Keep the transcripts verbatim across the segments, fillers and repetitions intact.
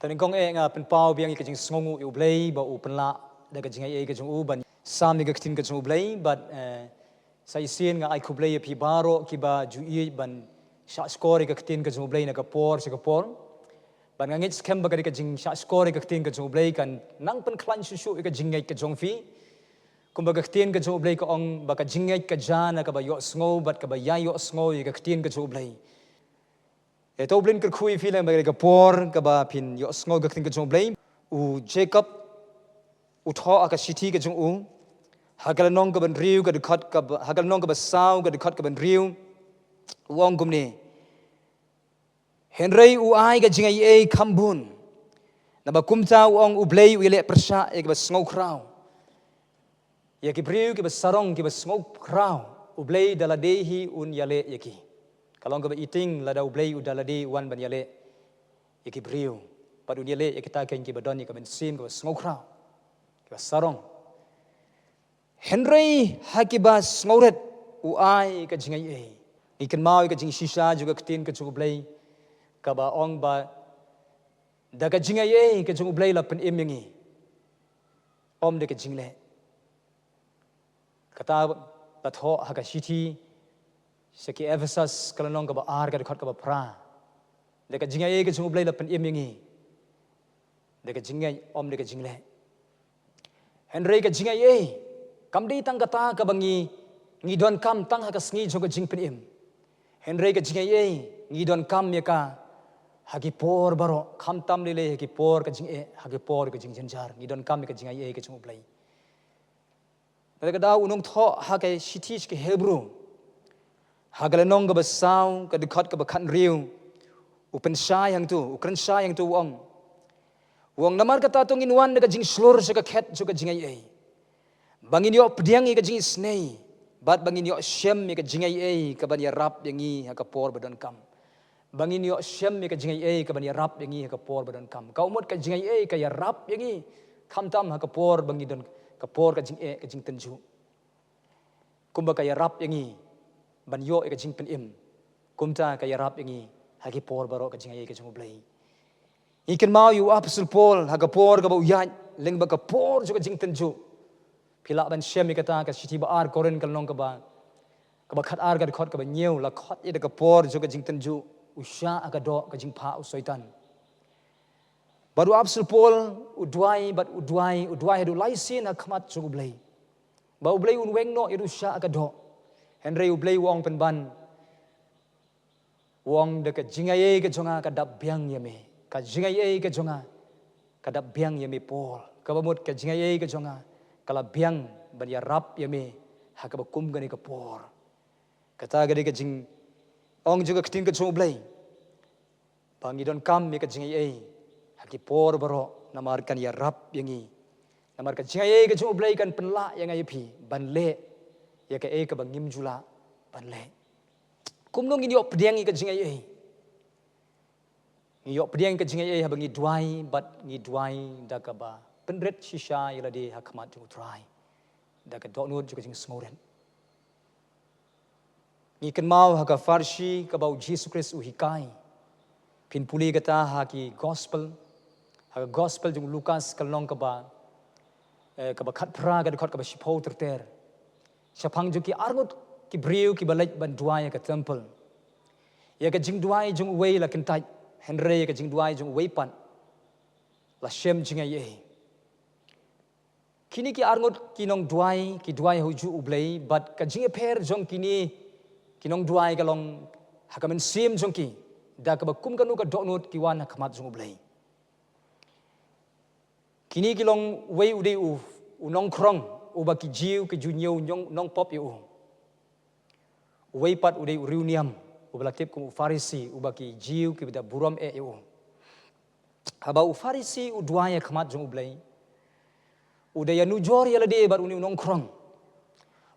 Te nyngkong eh nga pynpaw biang ïa ka jingsngewnguh ïa U Blei ba u pynlah da ka jingaiei ka jong u ban sam ïa ka ktien ka jong U Blei, bad, eh, sa shisien nga ai khublei ïa phi baroh kiba ju ïeit ban shahshkor ïa ka ktien ka jong U Blei na ka por sha ka por. Bad nga ngeit skhem ba ka dei ka jingshahshkor ïa ka ktien ka jong U Blei kan nang pynkhlaiñ shuh shuh ïa ka jingngeit ka jong phi. Kumba ka ktien ka jong U Blei ka ong ba ka jingngeit ka jia na kaba ïohsngew bad kaba ïai ïohsngew ïa ka ktien ka jong U Blei. Ïa, to U Blei un kyrkhu ïa phi lem bad ka por kaba phin ïohsngew ka ktien ka jong U Blei. U Jakob u thoh ha ka shithi ka jong u, ha ka lynnong kaba hynriew ka dkhot kaba, ha ka lynnong kaba saw ka dkhot kaba hynriew, u ong kumne: Hynrei u ai ka jingaiei kham bun. Naba kumta u ong, U Blei u ïaleh pyrshah ïa kiba sngewkhraw. Ïa ki briew kiba sarong, kiba sngewkhraw, U Blei da lade hi un ïaleh ïa ki. Ka long kaba iting lada U Blei u da lade u wan ban ïaleh ïa ki briew. Bad un ïaleh ïa kita kein kiba don ïa ka mynsiem kaba sngewkhraw, kiba sarong. Hynrei ha kiba sngewrit u ai ka jingaiei. Ngi kynmaw ïa ka jingshisha jong ka ktien ka jong U Blei, kaba ong ba da ka jingaiei ka jong U Blei la pynim ïa ngi, ym da ka jingleh. Kata la thoh ha ka shithi sha ki Ephesus ka lynnong kaba ar ka dkhot kaba phra. Da ka jingaiei ka jong U Blei la pynim ïa ngi, da ka jingngeit, ym da ka jingleh. Hynrei ka jingaiei kam dei tang kata kaba ngi, ngi donkam tang ha ka sngi jong ka jingpynim. Hynrei ka jingaiei ngi donkam ïa ka ha ki por baroh, khamtam lei lei ha ki por ka jingeh, ha ki por ka jingjynjar, ngi donkam ïa ka jingaiei ka jong U Blei. Bad ka daw u nongthoh ha ka shithi sha ki Hebru, ha ka lynnong kaba saw ka dkhot kaba khathynriew, u pynshai hangto, u kren shai hangto, u ong. U ong, namar kata to ngin wan da ka jingshlur sha ka khet jong ka jingaiei, ba ngin ïoh pdiang ïa ka jingisynei, bad ba ngin ïoh shem ïa ka jingaiei kaban ïarap ïa ngi ha ka por ba donkam. Ba ngin ïoh shem ïa ka jingaiei kaban ïarap ïa ngi ha ka por ba donkam. Ka mut ka jingaiei ka ïarap ïa ngi, khamtam ha ka por ba ngi don, ka por ka jingeh, ka jingtynjuh. Kumba ka ïarap ïa ngi ban ïoh ïa ka jingpynim, kumta ka ïarap ïa ngi ha ki por baroh ka jingaiei ka jong U Blei. Ngi kynmaw ïa u Apostol Paul ha ka por kaba u ïaid lyngba ka por jong ka jingtynjuh. Phi lah ban shem ïa kata, ka shithi ba ar Korinth ka lynnong kaba, kaba khatar ka dkhot kaba hynñiew, la khot ïa da ka por jong ka jingtynjuh u shah ha ka doh ka jingphah u Soitan. Bad u Apostol Paul u duwai, bad u duwai, u duwai haduh lai sien ha khmat jong U Blei, ba U Blei un weng noh ïa u shah ha ka doh. Hynrei U Blei u ong pynban, u ong, da ka jingaiei ka jong nga ka dap biang ïa me. Ka jingaiei ka jong nga ka dap biang ïa me Paul. Kaba mut ka jingaiei ka jong nga ka la biang ban ïarap ïa me ha kaba kum kane ka por. Kata ka dei ka jingong jong ka ktien ka jong U Blei, ba ngi donkam ïa ka jingaiei ha ki por baroh, namar kan ïarap ïa ngi. Namar ka jingaiei ka jong U Blei kan pynlah ïa nga ïa phi ban leh ïa kaei kaba ngim ju lah ban leh. Kumno ngin ïoh pdiang ïa ka jingaiei? Ngi ïoh pdiang ïa ka jingaiei haba ngi duwai, bad ngi duwai da kaba pynrit shisha ïa lade ha khmat jong U Trai, da ka dohnud jong ka jingsngewrit. Ngi kynmaw ha ka pharshi kaba U Jisu Khrist u hikai. Phin pule kata ha ki gospel, ha ka gospel jong u Lukas ka lynnong kaba, eh, kaba khatphra ka dkhot kaba shiphew ter ter. Shaphang jong ki arngut ki briew kiba leit ban duwai ha ka temple. Ïa ka jingduwai jong uwei la kyntait, hynrei ïa ka jingduwai jong uwei pat la shem jingaiei. Kine ki arngut ki nongduwai ki duwai ha u juh U Blei, bad ka jingïapher jong kine ki nongduwai ka long ha ka mynsiem jong ki, da kaba kum kano ka dohnud ki wan ha khmat jong U Blei. Kine ki long, uwei u dei u, u nongkhrong uba ki Jiw ki ju ñiew ñiong, nongpop ïa u. Uwei pat u dei u riewniam uba la tip kum u Pharisi, uba ki Jiw kiba da burom eh ïa u. Haba u Pharisi u duwai ha khmat jong U Blei, u da ïanujor ïa lade bad une u nongkhrong.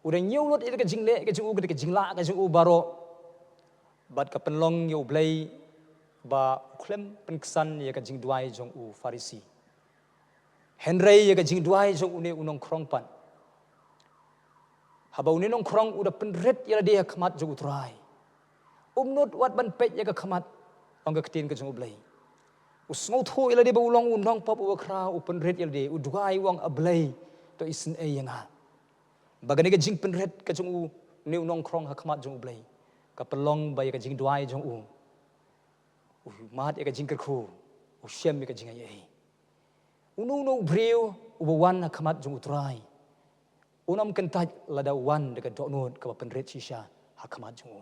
U da ñiew lut ïa ka jingleh ka jong u, ka jinglah ka jong u baroh. Bad ka pynlong ïa U Blei ba u khlem pynksan ïa ka jingduwai jong u Pharisi. Hynrei ïa ka jingduwai jong une u nongkhrong pat, haba une u nongkhrong u da pynrit ïa lade ha khmat jong U Trai, um nud wat ban peit ïa ka khmat, ong ka ktien ka jong U Blei. U sngewthuh ïa lade ba u long u nongpop, u khraw, u pynrit ïa lade, u duwai, u ong, A Blei, to isynei ïa nga. Ba kane ka jingpynrit ka jong u, ne u nongkhrong ha khmat jong U Blei, ka pynlong ba ïa ka jingduwai jong u, u mad ïa ka jingkyrkhu, u shem ïa ka jingaiei. Uno uno u briew uba wan ha khmat jong U Trai, un ym kyntait lada u wan da ka dohnud kaba pynrit shisha ha khmat jong u.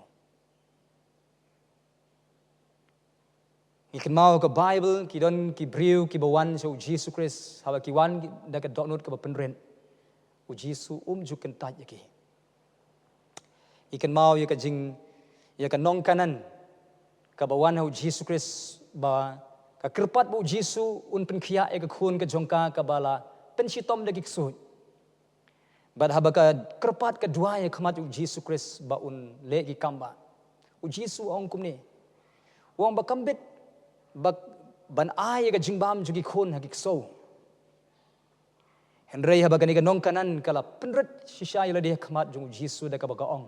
Ngi kynmaw ka Bible, ki don ki briew kiba wan sha U Jisu Khrist, haba ki wan da ka dohnud kaba pynrit, U Jisu um ju kyntait ïa ki. Ngi kynmaw ïa ka jing, ïa ka nong Kanan kaba wan ha U Jisu Khrist, ba ka kyrpad ba U Jisu un pynkhiah ïa ka khun ka jong ka kaba la pynshitom da ki ksuid. Bad haba ka kyrpad, ka duwai ha khmat U Jisu Khrist ba un leh ki kam bah, U Jisu u ong kumne, u ong ba kam bit ba, ban ai ïa ka jingbam jong ki khun ha ki ksew. Hynrei haba kane ka nong Kanan ka la pynrit shisha ïa lade ha khmat jong U Jisu da kaba ka ong,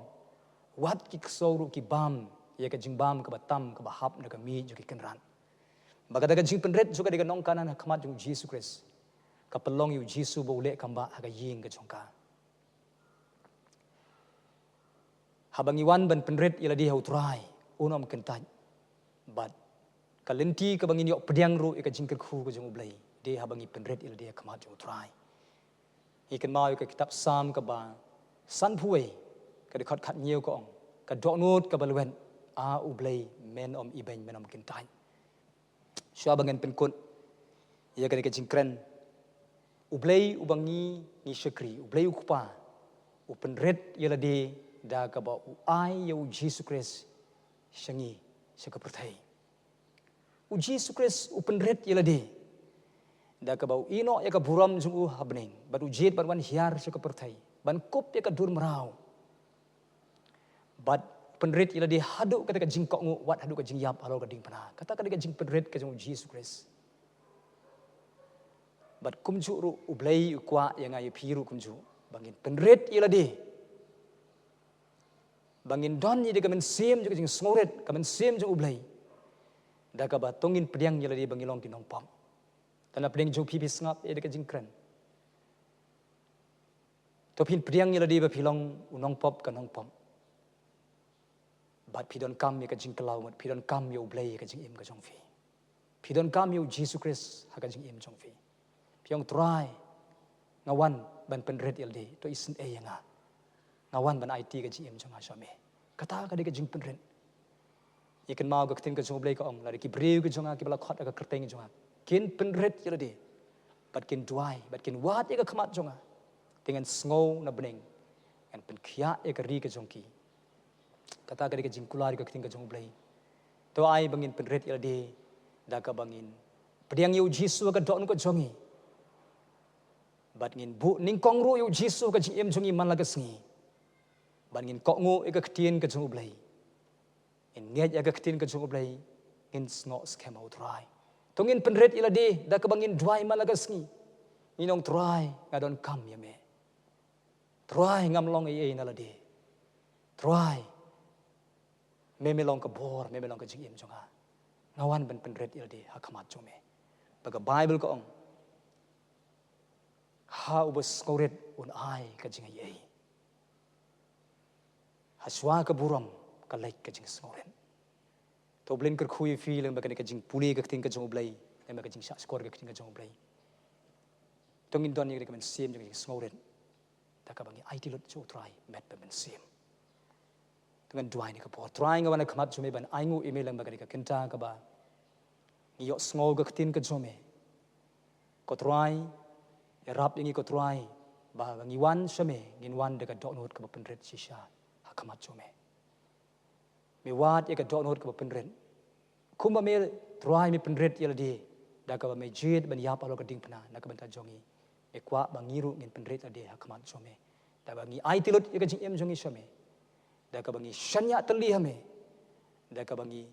wat ki ksew ruh ki bam ïa ka jingbam kaba tam kaba hap na ka miej jong ki kynrad. Ba kata ka jingpynrit jong kane ka nong Kanan ha khmat jong U Jisu Khrist, ka pynlong ïa U Jisu ba u leh kam bah ha ka ïing ka jong ka. Haba ngi wan ban pynrit ïa lade ha U Trai, un ym kyntait. Bad ka lynti kaba ngin ïoh pdiang ruh ïa ka jingkyrkhu ka jong U Blei, dei haba ngi pynrit ïa lade ha khmat jong U Trai. Ngi kynmaw ïa ka kitab Salm kaba sanphew wei, ka dkhot khathynñiew ka ong, ka dohnud kaba lwet, A U Blei, men ym ibeiñ, men ym kyntait. Shuwa ba ngin pynkut ïa kane ka jingkren, U Blei uba ngi, ngi shakri, U Blei U Kpa, u pynrit ïa lade da kaba u ai ïa U Jisu Khrist sha ngi, sha ka pyrthei. U Jisu Khrist u pynrit ïa lade da kaba u ïehnoh ïa ka burom jong u ha bneng, bad u jied ban wan hiar sha ka pyrthei ban kup ïa ka dur mraw. Bad pynrit ïa lade haduh kata ka jingkohnguh, wat haduh ka jingïap halor ka diengphna. Kata ka dei ka jingpynrit ka jong U Jisu Khrist. Bad kumjuh ruh U Blei u kwah ïa nga ïa phi ruh kumjuh, ba ngin pynrit ïa lade, ba ngin don ïa ka mynsiem jong ka jingsngewrit, ka mynsiem jong U Blei, da kaba to ngin pdiang ïa lade ba ngi long ki nongpop. Te na pdeng jong phi, phi sngap ïa ka jingkren. To phin pdiang ïa lade ba phi long u nongpop, ka nongpop. Bad phi donkam ïa ka jingkylla, bad phi donkam ïa U Blei ha ka jingim ka jong phi. Phi donkam ïa U Jisu Khrist ha ka jingim jong phi. Phi ong, Trai, nga wan ban pynrit ïa lade, to isynei ïa nga. Nga wan ban aiti ka jingim jong nga sha me. Kata ka dei ka jingpynrit. Ngi kynmaw ka ktien ka jong U Blei ka ong, lada ki briew ki jong nga kiba la khot ha ka kyrteng jong nga, kin pynrit ïa lade, bad kin duwai, bad kin wad ïa ka khmat jong nga, te ngan sngew na bneng, ngan pynkhiah ïa ka ri ka jong ki. Kata ka dei ka jingkular ïa ka ktien ka jong U Blei. To ai ba ngin pynrit ïa lade da kaba ngin pdiang ïa U Jisu ha ka dohnud ka jong ngi, bad ngin buh nyngkong ruh ïa U Jisu ha ka jingim jong ngi man la ka sngi, bad ngin kohnguh ïa ka ktien ka jong U Blei. Ngin ngeit ïa ka ktien ka jong U Blei, ngin snoh skhem ha U Trai. To ngin pynrit ïa lade da kaba ngin duwai man la ka sngi, ngin ong, Trai, nga donkam ïa me. Trai, ngam long ei ei na lade. Trai, me, me long ka bor, me, me long ka jingim jong nga. Nga wan ban pynrit ïa lade ha khmat jong me. Ba ka Bible ka ong, ha uba sngewrit un ai ka jingaiei, ha shuwa ka burom ka leit ka jingsngewrit. To U Blei un kyrkhu ïa phi lyngba kane ka jingpule ka ktien ka jong U Blei, lyngba ka jingshahshkor ka ktien ka jong U Blei. To ngin don ïa ka mynsiem jong ka jingsngewrit da kaba ngi aiti lut sha U Trai met bad mynsiem. To ngan duwai ha kane ka por. Trai, nga wan ha khmat jong me ban ainguh ïa me lyngba kane ka kynta kaba ngi ïohsngew ka ktien ka jong me. Ko Trai, ïarap ïa ngi ko Trai, ba haba ngi wan sha me, ngin wan da ka dohnud kaba pynrit shisha ha khmat jong me. Me wad ïa ka dohnud kaba pynrit. Kumba me Trai me pynrit ïa lade da kaba me jied ban ïap halor ka diengphna na ka bynta jong ngi, me kwah ba ngi ruh ngin pynrit ïa lade ha khmat jong me, da kaba ngi aiti lut ïa ka jingim jong ngi sha me, da kaba ngi shaniah tylli ha me, da kaba ngi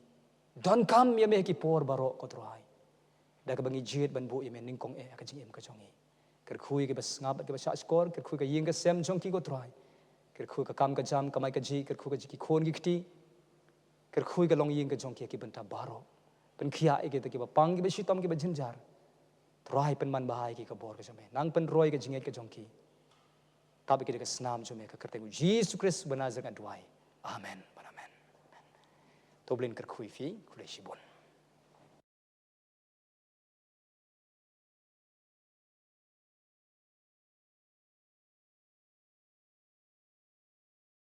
donkam ïa me ha ki por baroh ko Trai, da kaba ngi jied ban buh ïa me nyngkong eh ha ka jingim ka jong ngi. Kyrkhu ïa kiba sngap, kiba shahshkor, kyrkhu ïa ka ïing ka sem jong ki ko Trai. Kyrkhu ïa ka kam ka jam, kamai kajih, kyrkhu ïa ki khun ki kti. Kyrkhu ïa ka longïing ka jong ki ha ki bynta baroh. Pynkhiah ïa kita kiba pang, kiba shitom, kiba jynjar. Trai, pynman bha ïa ki ka bor ka jong me. Nang pynroi ka jingngeit ka jong ki. Tap ïa ki da ka snam jong me, ha ka kyrteng u Jisu Khrist uba Nasaret nga duwai. Amen. Bad amen. Amen. To U Blei un kyrkhu ïa phi, khublei shibun.